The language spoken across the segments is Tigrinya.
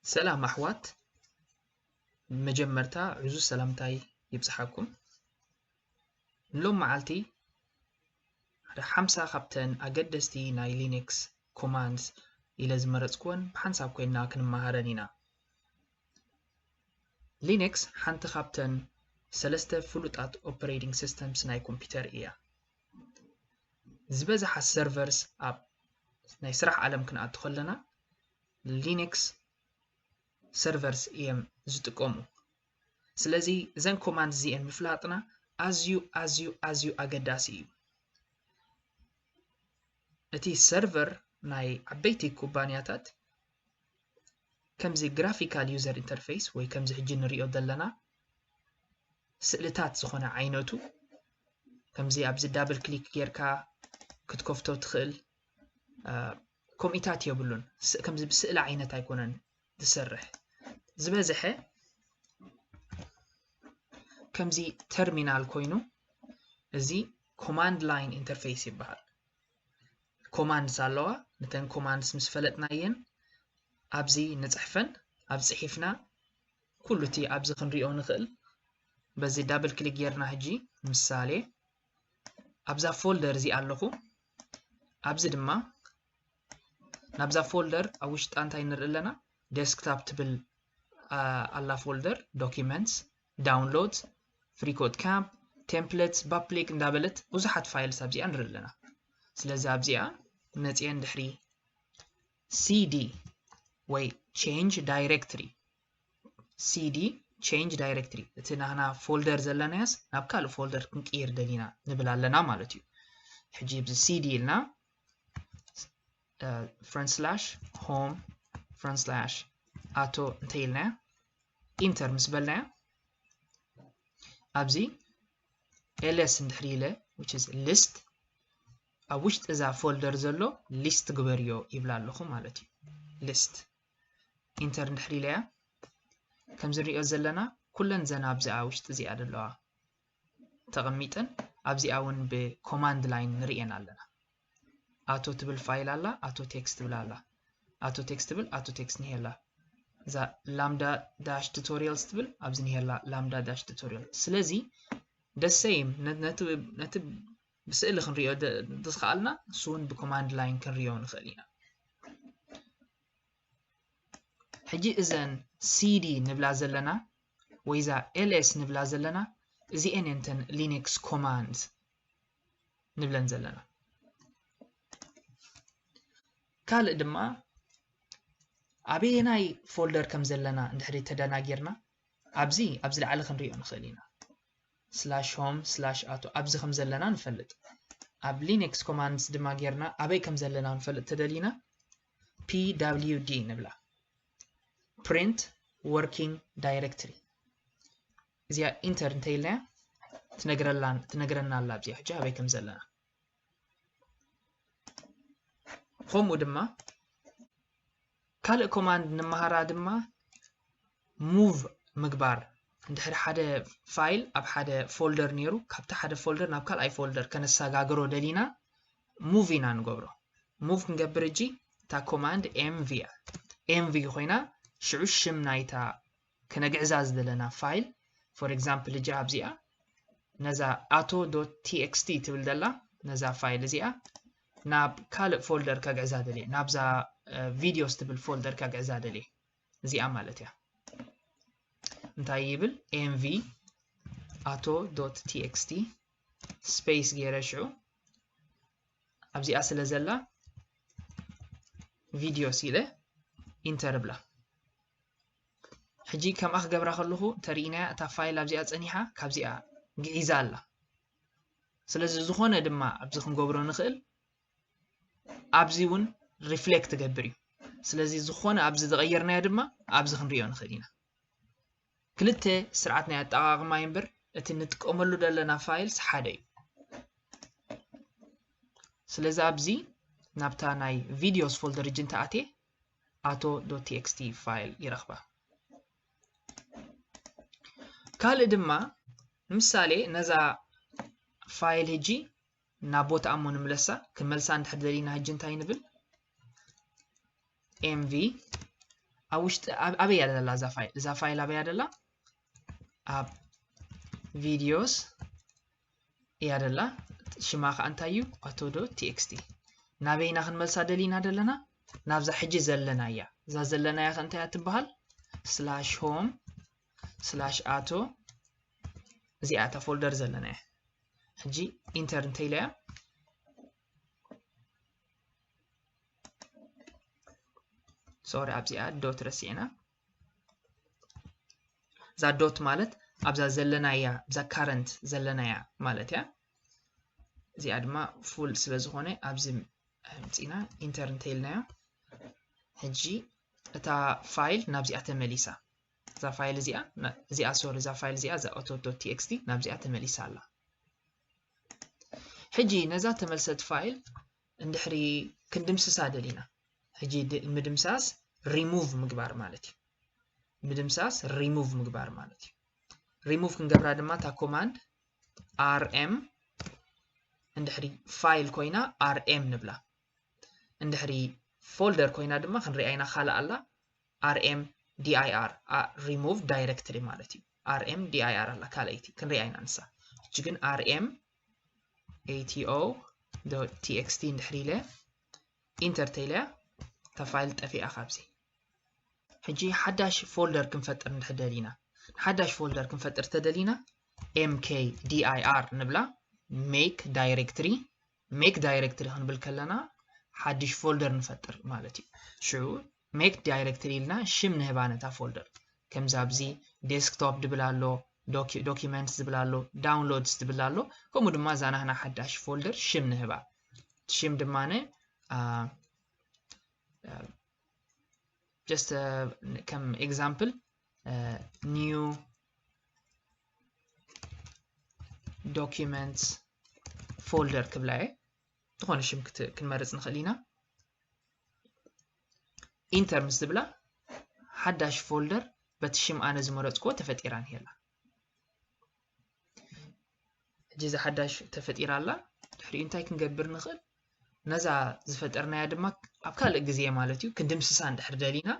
ሰላም ኣሕዋት፣ መጀመርታ ዕዙዝ ሰላምታይ ይብጽሓኩም። ሎም መዓልቲ ሓደ ሓምሳ ካብተን ኣገደስቲ ናይ ሊነክስ ኮማንድስ ኢለ ዝመረጽኩወን ብሓንሳብ ኮይንና ክንመሃረን ኢና። ሊነክስ ሓንቲ ካብተን ሰለስተ ፍሉጣት ኦፐሬቲንግ ሲስተምስ ናይ ኮምፒውተር እያ። ዝበዝሓ ሰርቨርስ ኣብ ናይ ስራሕ ዓለም ክንኣቱ ከለና ሊነክስ ሰርቨርስ እዮም ዝጥቀሙ። ስለዚ እዘን ኮማንድ እዚአን ምፍላጥና ኣዝዩ ኣዝዩ ኣዝዩ ኣገዳሲ እዩ። እቲ ሰርቨር ናይ ዓበይቲ ኩባንያታት ከምዚ ግራፊካል ዩዘር ኢንተርፌስ ወይ ከምዚ ሕጂ ንሪኦ ዘለና ስእልታት ዝኾነ ዓይነቱ ከምዚ ኣብዚ ዳብል ክሊክ ጌርካ ክትከፍቶ ትኽእል ከምኢታት የብሉን። ከምዚ ብስእሊ ዓይነት ኣይኮነን ዝሰርሕ። ዝበዝሐ ከምዚ ተርሚናል ኮይኑ እዚ ኮማንድ ላይን ኢንተርፌስ ይበሃል። ኮማንድስ ኣለዋ። ነተን ኮማንድስ ምስ ፈለጥናየን ኣብዚ ንፅሕፈን ኣብ ፅሒፍና ኩሉ እቲ ኣብዚ ክንሪኦ ንኽእል በዚ ዳብል ክሊክ ጌርና ሕጂ ምሳሌ ኣብዛ ፎልደር እዚኣ ኣለኹ። ኣብዚ ድማ ናብዛ ፎልደር ኣብ ውሽጣ እንታይ ንርኢ ኣለና? ዴስክታፕ ትብል ኣላ ፎልደር፣ ዶኪመንትስ፣ ዳውንሎድስ፣ ፍሪኮድ ካምፕ፣ ቴምፕሌትስ፣ ፓብሊክ እንዳበለት ብዙሓት ፋይልስ ኣብዚኣ ንርኢ ኣለና። ስለዚ ኣብዚኣ መፅየን ድሕሪ ሲዲ ወይ ቼንጅ ዳይሬክትሪ፣ ሲዲ ቼንጅ ዳይሬክትሪ፣ እቲ ናህና ፎልደር ዘለናያስ ናብ ካልእ ፎልደር ክንቅይር ደሊና ንብል ኣለና ማለት እዩ። ሕጂ ብዚ ሲዲ ኢልና ፍረንት ስላሽ ሆም ፍረንት ስላሽ ኣቶ እንተ ኢልናያ ኢንተር ምስ በልናያ ኣብዚ ኤልኤስ እንድሕሪ ኢለ which is ሊስት ኣብ ውሽጢ እዛ ፎልደር ዘሎ ሊስት ግበርዮ ይብላ ኣለኹ ማለት እዩ። ሊስት ኢንተር እንድሕሪ ኢለያ ከምዚ ንሪኦ ዘለና ኩለን ዘን ኣብዚኣ ውሽጢ እዚኣ ዘለዋ ተቐሚጠን ኣብዚኣ እውን ብኮማንድ ላይን ንርእየን ኣለና። ኣቶ ትብል ፋይል ኣላ፣ ኣቶ ቴክስት ትብል ኣላ። ኣቶ ቴክስት ትብል ኣቶ ቴክስት ንሄላ። እዛ ላምዳ ዳሽ ቱቶሪያልስ ትብል ኣብዚ ንሄላ ላምዳ ዳሽ ቱቶሪያል። ስለዚ ደሰይም ነቲ ብስእሊ ክንሪኦ ዝኸኣልና እሱ እውን ብኮማንድ ላይን ክንሪኦ ንኽእል ኢና። ሕጂ እዘን ሲዲ ንብላ ዘለና ወይ እዛ ኤልኤስ ንብላ ዘለና እዚኤን እንተን ሊነክስ ኮማንድ ንብለን ዘለና። ካልእ ድማ ኣበየናይ ፎልደር ከም ዘለና እንድሕሪ ተደናጊርና ኣብዚ ኣብዚ ላዕሊ ክንሪኦ ንኽእል ኢና። ስላሽ ሆም ስላሽ ኣቶ ኣብዚ ከም ዘለና ንፈልጥ። ኣብ ሊነክስ ኮማንድስ ድማ ጌርና ኣበይ ከም ዘለና ንፈልጥ ተደሊና ፒ ዳብሊው ዲ ንብላ። ፕሪንት ወርኪንግ ዳይሬክትሪ እዚኣ ኢንተር እንተኢልናያ ትነግረና ኣላ ኣብዚኣ ሕጂ ኣበይ ከም ዘለና። ከምኡ ድማ ካልእ ኮማንድ ንመሃራ ድማ ሙቭ ምግባር። እንድሕሪ ሓደ ፋይል ኣብ ሓደ ፎልደር ነይሩ ካብቲ ሓደ ፎልደር ናብ ካልኣይ ፎልደር ከነሰጋግሮ ደሊና ሙቭ ኢና ንገብሮ። ሙቭ ክንገብር እጂ እታ ኮማንድ ኤምቪ እያ። ኤምቪ ኮይና ሽዑ ሽም ናይታ ክነግዕዛ ዝደለና ፋይል for example እጂ ኣብዚኣ ነዛ ኣቶ ዶት ቲኤክስቲ ትብል ዘላ ነዛ ፋይል እዚኣ ናብ ካልእ ፎልደር ከግዕዛ ደልየ ናብዛ ቪዲዮስ ትብል ፎልደር ከግዕዛ ደልየ እዚኣ ማለት እያ። እንታይ ይብል? ኤምቪ ኣቶ ዶት ቲኤክስቲ ስፔስ ገይረ ሽዑ ኣብዚኣ ስለ ዘላ ቪዲዮስ ኢለ ኢንተር እብላ። ሕጂ ከምኣ ክገብራ ከለኹ ተሪኢናያ እታ ፋይል ኣብዚኣ ፀኒሓ ካብዚኣ ግዒዛ ኣላ። ስለዚ ዝኾነ ድማ ኣብዚ ክንገብሮ ንኽእል ኣብዚ እውን ሪፍሌክት ትገብር እዩ። ስለዚ ዝኾነ ኣብዚ ዝቐየርናዮ ድማ ኣብዚ ክንሪኦ ንኽእል ኢና። ክልተ ስርዓት ናይ ኣጠቓቕማ እዩ እምበር እቲ ንጥቀመሉ ዘለና ፋይልስ ሓደ እዩ። ስለዚ ኣብዚ ናብታ ናይ ቪዲዮስ ፎልደር እጂ እንተኣትየ ኣቶ ዶት ቲኤክስቲ ፋይል ይረኽባ። ካልእ ድማ ንምሳሌ ነዛ ፋይል ሕጂ ናብ ቦታ እሞ ንምለሳ ክመልሳ እንድሕር ደሊና ሕጂ እንታይ ንብል? ኤምቪ ኣብ ውሽጢ ኣበይ እያ ደላ እዛ ፋይል? እዛ ፋይል ኣበይ እያ ደላ? ኣብ ቪዲዮስ እያ ደላ። ሽማ ከዓ እንታይ እዩ? ኣቶ ዶት ቲ ኤክስ ቲ። ናበይና ክንመልሳ ደሊና ደለና? ናብዛ ሕጂ ዘለናያ። እዛ ዘለናያ ከ እንታይ እያ ትበሃል? ስላሽ ሆም ስላሽ ኣቶ። እዚኣ እታ ፎልደር ዘለናያ። ሕጂ ኢንተር እንተኢለያ፣ ሶሪ፣ ኣብዚኣ ዶት ረሲዕና። እዛ ዶት ማለት ኣብዛ ዘለናያ፣ ኣብዛ ካረንት ዘለናያ ማለት እያ። እዚኣ ድማ ፉል ስለ ዝኾነ ኣብዚ ኣምፂና ኢንተር እንተኢልናዮ፣ ሕጂ እታ ፋይል ናብዚኣ ተመሊሳ። እዛ ፋይል እዚኣ እዚኣ ሶሪ እዛ ፋይል እዚኣ እዛ ኦቶ ዶት ቲ ኤክስ ቲ ናብዚኣ ተመሊሳ ኣላ። ሕጂ ነዛ ተመልሰት ፋይል እንድሕሪ ክንድምስሳ ደሊና፣ ሕጂ ምድምሳስ ሪሙቭ ምግባር ማለት እዩ። ምድምሳስ ሪሙቭ ምግባር ማለት እዩ። ሪሙቭ ክንገብራ ድማ እታ ኮማንድ ኣር ኤም እንድሕሪ ፋይል ኮይና ኣር ኤም ንብላ። እንድሕሪ ፎልደር ኮይና ድማ ክንሪኣ ኢና ካልእ ኣላ ኣር ኤም ዲ ኣይ ኣር፣ ሪሙቭ ዳይሬክትሪ ማለት እዩ። ኣር ኤም ዲ ኣይ ኣር ኣላ ካልኣይቲ ክንሪኣ ኢና ንሳ። ሕጂ ግን ኣር ኤም ኤ ቲ ኦ ዶት ቲ ኤክስ ቲ እንድሕሪ ኢለ ኢንተር ተኢለያ እታ ፋይል ጠፊኣ ካብዚ። ሕጂ ሓዳሽ ፎልደር ክንፈጥር እንድሕር ደሊና፣ ንሓዳሽ ፎልደር ክንፈጥር ተደሊና ኤም ኬ ዲ ኣይ ኣር ንብላ። ሜክ ዳይሬክትሪ፣ ሜክ ዳይሬክትሪ ክንብል ከለና ሓድሽ ፎልደር ንፈጥር ማለት እዩ። ሽዑ ሜክ ዳይሬክትሪ ኢልና ሽም ንህባ ነታ ፎልደር። ከምዚ ኣብዚ ዴስክቶፕ ዝብል ኣሎ፣ ዶኪመንትስ ዝብል ኣሎ፣ ዳውንሎድስ ዝብል ኣሎ። ከምኡ ድማ እዛ ናህና ሓዳሽ ፎልደር ሽም ንህባ። ሽም ድማ ጀስት ከም ኤግዛምፕል ኒው ዶኪመንትስ ፎልደር ክብላ እየ። ዝኾነ ሽም ክንመርፅ ንኽእል ኢና። ኢንተር ምስ ዝብላ ሓዳሽ ፎልደር በቲ ሽም ኣነ ዝመረፅክዎ ተፈጢራ እኒሄላ። ሕጂ እዛ ሓዳሽ ተፈጢራ ኣላ። ድሕሪኡ እንታይ ክንገብር ንኽእል? ነዛ ዝፈጠርናያ ድማ ኣብ ካልእ ግዜ ማለት እዩ ክንድምስሳ እንድሕር ደሊና፣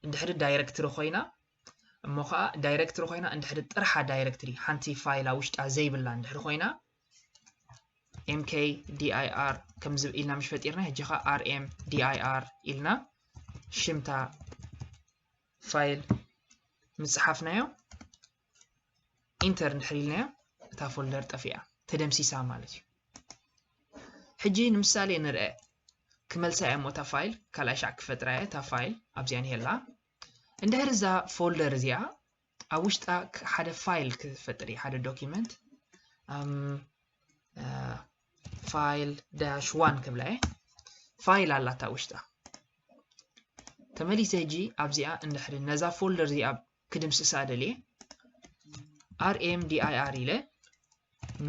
እንድሕሪ ዳይሬክትሪ ኮይና፣ እሞ ከዓ ዳይሬክትሪ ኮይና እንድሕሪ ጥርሓ ዳይሬክትሪ ሓንቲ ፋይል ኣብ ውሽጣ ዘይብላ እንድሕሪ ኮይና ኤም ኬ ዲ ኣይ ኣር ከምዚ ኢልና ምሽ ፈጢርና፣ ሕጂ ከዓ ኣር ኤም ዲ ኣይ ኣር ኢልና ሽምታ ፋይል ምስ ፀሓፍናዮ ኢንተር እንድሕር ኢልናዮ እታ ፎልደር ጠፊኣ ተደምሲሳ ማለት እዩ። ሕጂ ንምሳሌ ንርአ ክመልሳ እየ እሞ እታ ፋይል ካልኣይ ሻዕ ክፈጥራ እየ። እታ ፋይል ኣብዚኣ ንሄላ። እንድሕር እዛ ፎልደር እዚኣ ኣብ ውሽጣ ሓደ ፋይል ክፈጥር እየ፣ ሓደ ዶኪመንት ፋይል ዳሽ ዋን ክብላ እየ። ፋይል ኣላታ ውሽጣ። ተመሊሰ ሕጂ ኣብዚኣ እንድሕሪ ነዛ ፎልደር እዚኣ ክድምስሳ ደልየ ኣር ኤም ዲ ኣይ ኣር ኢለ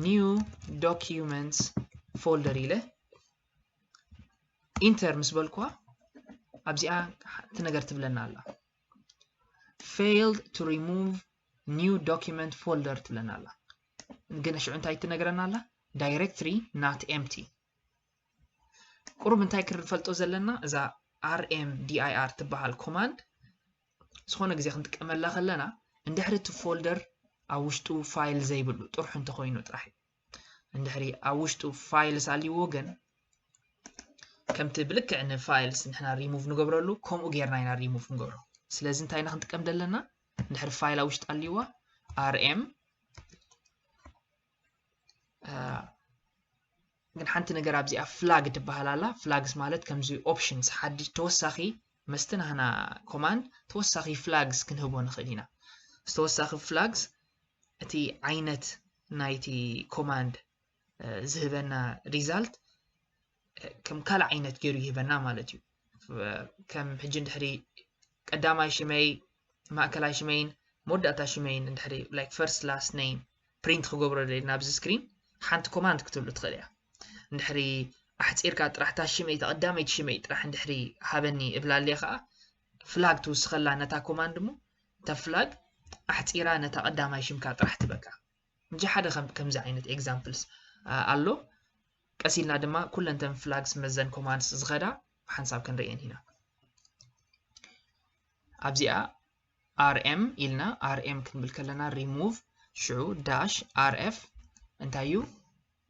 ኒው ዶኪመንትስ ፎልደር ኢለ ኢንተር ምስ በልኳ ኣብዚኣ ሓንቲ ነገር ትብለና ኣላ። Failed to remove new document folder ትብለና ኣላ። ግን ሽዑ እንታይ ትነግረና ኣላ? Directory not empty። ቁሩብ እንታይ ክንፈልጦ ዘለና፣ እዛ ኣር ኤም ዲ ኣይ ኣር ትበሃል ኮማንድ ዝኾነ ግዜ ክንጥቀመላ ከለና እንድሕሪ እቲ ፎልደር ኣብ ውሽጡ ፋይል ዘይብሉ ጥርሑ እንተኮይኑ ጥራሕ እዩ። እንድሕሪ ኣብ ውሽጡ ፋይልስ ኣልይዎ ግን ከምቲ ብልክዕ ንፋይልስ ንሕና ሪሙቭ ንገብረሉ ከምኡ ጌርና ኢና ሪሙቭ ንገብሮ። ስለዚ እንታይ ኢና ክንጥቀም ዘለና? እንድሕሪ ፋይል ኣብ ውሽጡ ኣልይዋ ኣር ኤም ግን ሓንቲ ነገር ኣብዚኣ ፍላግ ትበሃል ኣላ። ፍላግስ ማለት ከምዚ ኦፕሽንስ ሓድሽ ተወሳኺ መስቲ ናህና ኮማንድ ተወሳኺ ፍላግስ ክንህቦ ንኽእል ኢና። ተወሳኺ ፍላግስ እቲ ዓይነት ናይቲ ኮማንድ ዝህበና ሪዛልት ከም ካልእ ዓይነት ገይሩ ይህበና ማለት እዩ። ከም ሕጂ እንድሕሪ ቀዳማይ ሽመይ፣ ማእከላይ ሽመይን መወዳእታ ሽመይን እንድሕሪ like first last name ፕሪንት ክገብሮ ደልየ ናብዚ ስክሪን ሓንቲ ኮማንድ ክትህሉ ትኽእል እያ። እንድሕሪ ኣሕፂርካ ጥራሕ እታ ሽመይ እታ ቀዳመይቲ ሽመይ ጥራሕ እንድሕሪ ሃበኒ እብላ ኣልየ ከዓ ፍላግ ትውስኸላ ነታ ኮማንድ እሞ እታ ፍላግ ኣሕፂራ ነታ ቀዳማይ ሽምካ ጥራሕ ትበካ። እንጂ ሓደ ከምዚ ዓይነት ኤግዛምፕልስ ኣሎ። ቀስ ኢልና ድማ ኩለንተን ፍላግስ መዘን ኮማንድስ ዝኸዳ ብሓንሳብ ክንርእየን ኢና። ኣብዚኣ rm ኢልና rm ክንብል ከለና remove ሽዑ dash rf እንታይ እዩ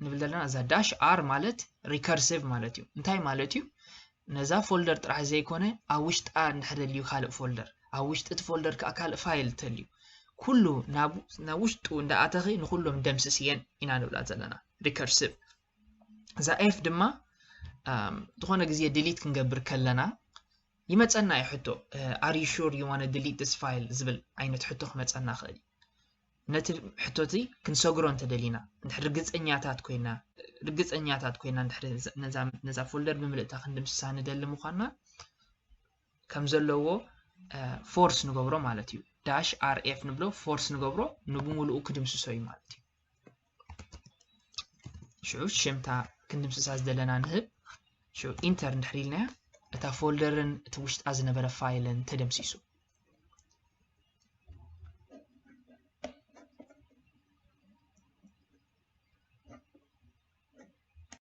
ንብል ዘለና? እዛ dash r ማለት recursive ማለት እዩ። እንታይ ማለት እዩ? ነዛ folder ጥራሕ ዘይኮነ ኣብ ውሽጣ እንድሕር ደልዩ ካልእ folder፣ ኣብ ውሽጢ እቲ folder ከዓ ካልእ file ተልዩ ኩሉ ናብ ውሽጡ እንዳኣተኺ ንኩሎም ደምስስየን ኢና ንብላ ዘለና። Recursive እዛ f ድማ ዝኾነ ግዜ delete ክንገብር ከለና ይመፀና እዩ ሕቶ። Are you sure you want to delete this file ዝብል ዓይነት ሕቶ ክመፀና ክእል እዩ። ነቲ ሕቶ እቲ ክንሰግሮ እንተደሊና፣ እንድሕር ርግፀኛታት ኮይና ርግፀኛታት ኮይና እንድሕር ነዛ folder ብምልእታ ክንድምስሳ ንደሊ ምኳንና ከም ዘለዎ force ንገብሮ ማለት እዩ። Dash rf ንብሎ force ንገብሮ፣ ንብምሉኡ ክድምስሶ እዩ ማለት እዩ። ሽዑ ሽምታ ክንድምስሳ ዝደለና ንህብ። ሽዑ enter እንድሕር ኢልናያ እታ folder ን እቲ ውሽጣ ዝነበረ file ን ተደምሲሱ።